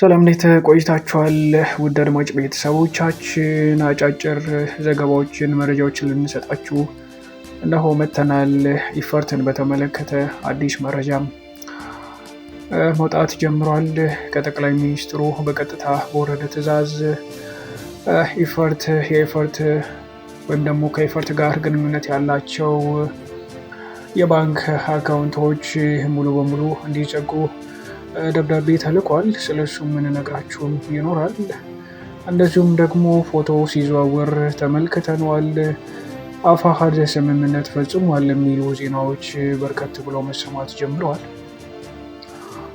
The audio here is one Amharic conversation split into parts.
ሰላም፣ እንዴት ቆይታችኋል? ውድ አድማጭ ቤተሰቦቻችን አጫጭር ዘገባዎችን፣ መረጃዎችን ልንሰጣችሁ እነሆ መጥተናል። ኢፈርትን በተመለከተ አዲስ መረጃም መውጣት ጀምሯል። ከጠቅላይ ሚኒስትሩ በቀጥታ በወረደ ትዕዛዝ ኢፈርት፣ የኢፈርት ወይም ደግሞ ከኢፈርት ጋር ግንኙነት ያላቸው የባንክ አካውንቶች ሙሉ በሙሉ እንዲዘጉ ደብዳቤ ተልኳል። ስለሱ የምንነግራችሁም ይኖራል። እንደዚሁም ደግሞ ፎቶ ሲዘዋወር ተመልክተነዋል። አፋሕድ ስምምነት ፈጽሟል የሚሉ ዜናዎች በርከት ብለው መሰማት ጀምረዋል።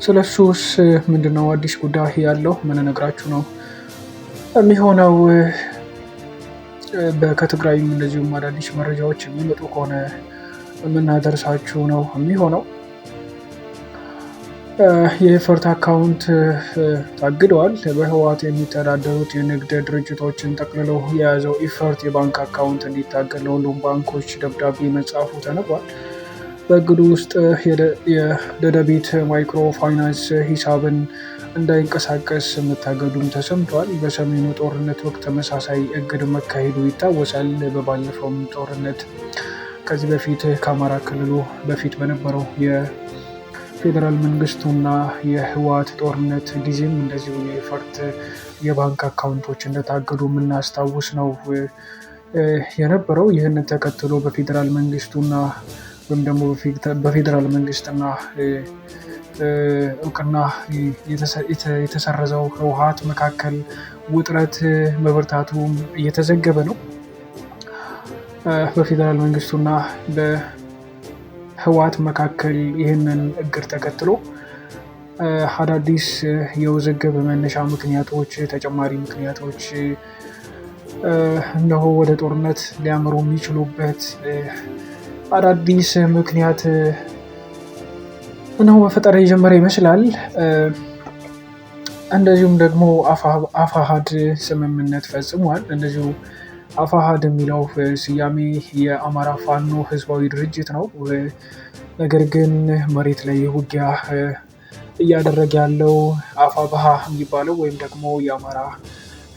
ስለሱስ ምንድነው አዲስ ጉዳይ ያለው ምንነግራችሁ ነው የሚሆነው። ከትግራይም እንደዚሁም አዳዲስ መረጃዎች የሚመጡ ከሆነ የምናደርሳችሁ ነው የሚሆነው። የኤፈርት አካውንት ታግደዋል። በህወሓት የሚተዳደሩት የንግድ ድርጅቶችን ጠቅልሎ የያዘው ኢፈርት የባንክ አካውንት እንዲታገድ ለሁሉም ባንኮች ደብዳቤ መጻፉ ተነግሯል። በእግዱ ውስጥ የደደቢት ማይክሮ ፋይናንስ ሂሳብን እንዳይንቀሳቀስ መታገዱም ተሰምቷል። በሰሜኑ ጦርነት ወቅት ተመሳሳይ እግድ መካሄዱ ይታወሳል። በባለፈውም ጦርነት ከዚህ በፊት ከአማራ ክልሉ በፊት በነበረው የፌዴራል መንግስቱና የህወሓት ጦርነት ጊዜም እንደዚሁ የኤፈርት የባንክ አካውንቶች እንደታገዱ የምናስታውስ ነው የነበረው። ይህንን ተከትሎ በፌዴራል መንግስቱና ወይም ደግሞ በፌዴራል መንግስትና እውቅና የተሰረዘው ህወሓት መካከል ውጥረት መበርታቱ እየተዘገበ ነው። በፌዴራል መንግስቱና በህወሓት መካከል ይህንን እግድ ተከትሎ አዳዲስ የውዝግብ መነሻ ምክንያቶች፣ ተጨማሪ ምክንያቶች እነሆ ወደ ጦርነት ሊያመሩ የሚችሉበት አዳዲስ ምክንያት እነሆ መፈጠር የጀመረ ይመስላል። እንደዚሁም ደግሞ አፋሕድ ስምምነት ፈጽሟል። እንደዚሁ አፋሕድ የሚለው ስያሜ የአማራ ፋኖ ህዝባዊ ድርጅት ነው። ነገር ግን መሬት ላይ ውጊያ እያደረገ ያለው አፋብኃ የሚባለው ወይም ደግሞ የአማራ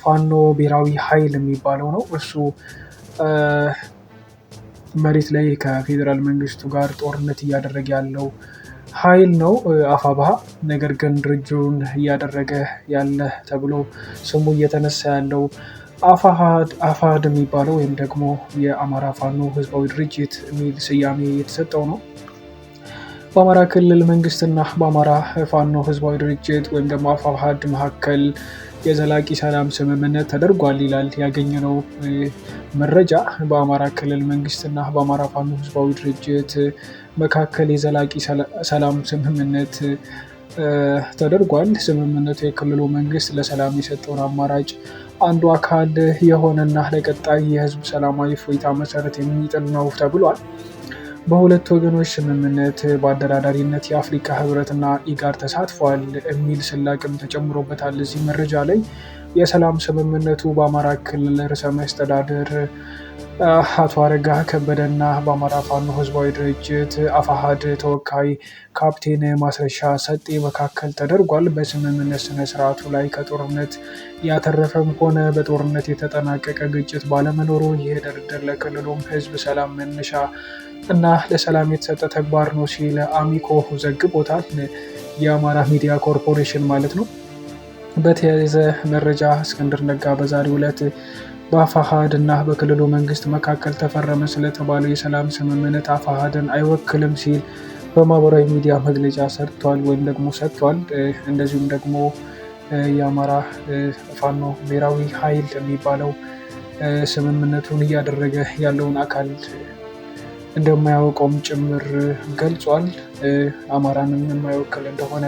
ፋኖ ብሔራዊ ኃይል የሚባለው ነው። እሱ መሬት ላይ ከፌዴራል መንግስቱ ጋር ጦርነት እያደረገ ያለው ኃይል ነው አፋብኃ። ነገር ግን ድርጅቱን እያደረገ ያለ ተብሎ ስሙ እየተነሳ ያለው አፋሕድ የሚባለው ወይም ደግሞ የአማራ ፋኖ ህዝባዊ ድርጅት የሚል ስያሜ የተሰጠው ነው። በአማራ ክልል መንግስትና በአማራ ፋኖ ህዝባዊ ድርጅት ወይም ደግሞ አፋሕድ መካከል የዘላቂ ሰላም ስምምነት ተደርጓል ይላል ያገኘነው መረጃ። በአማራ ክልል መንግስትና በአማራ ፋኖ ህዝባዊ ድርጅት መካከል የዘላቂ ሰላም ስምምነት ተደርጓል። ስምምነቱ የክልሉ መንግስት ለሰላም የሰጠውን አማራጭ አንዱ አካል የሆነና ለቀጣይ የህዝብ ሰላማዊ እፎይታ መሰረት የሚጥል ነው ተብሏል። በሁለቱ ወገኖች ስምምነት በአደራዳሪነት የአፍሪካ ህብረትና ኢጋድ ተሳትፏል የሚል ስላቅም ተጨምሮበታል። እዚህ መረጃ ላይ የሰላም ስምምነቱ በአማራ ክልል ርዕሰ መስተዳድር አቶ አረጋ ከበደና በአማራ ፋኖ ህዝባዊ ድርጅት አፋሕድ ተወካይ ካፕቴን ማስረሻ ሰጤ መካከል ተደርጓል። በስምምነት ስነ ስርዓቱ ላይ ከጦርነት ያተረፈም ሆነ በጦርነት የተጠናቀቀ ግጭት ባለመኖሩ ይህ ድርድር ለክልሉም ህዝብ ሰላም መነሻ እና ለሰላም የተሰጠ ተግባር ነው ሲል አሚኮ ዘግቦታል። የአማራ ሚዲያ ኮርፖሬሽን ማለት ነው። በተያያዘ መረጃ እስክንድር ነጋ በዛሬው ዕለት በአፋሕድ እና በክልሉ መንግስት መካከል ተፈረመ ስለተባለው የሰላም ስምምነት አፋሕድን አይወክልም ሲል በማህበራዊ ሚዲያ መግለጫ ሰጥቷል ወይም ደግሞ ሰጥቷል። እንደዚሁም ደግሞ የአማራ ፋኖ ብሔራዊ ኃይል የሚባለው ስምምነቱን እያደረገ ያለውን አካል እንደማያውቀውም ጭምር ገልጿል። አማራንም የማይወክል እንደሆነ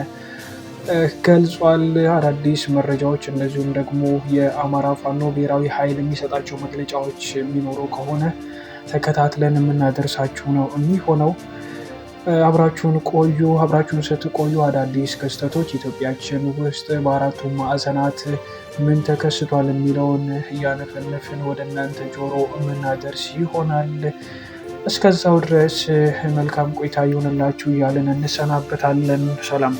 ገልጿል። አዳዲስ መረጃዎች እንደዚሁም ደግሞ የአማራ ፋኖ ብሔራዊ ኃይል የሚሰጣቸው መግለጫዎች የሚኖሩ ከሆነ ተከታትለን የምናደርሳችሁ ነው የሚሆነው። አብራችሁን ቆዩ። አብራችሁን ስትቆዩ አዳዲስ ክስተቶች ኢትዮጵያችን ውስጥ በአራቱ ማዕዘናት ምን ተከስቷል የሚለውን እያነፈነፍን ወደ እናንተ ጆሮ የምናደርስ ይሆናል። እስከዛው ድረስ መልካም ቆይታ ይሆንላችሁ እያልን እንሰናበታለን። ሰላም።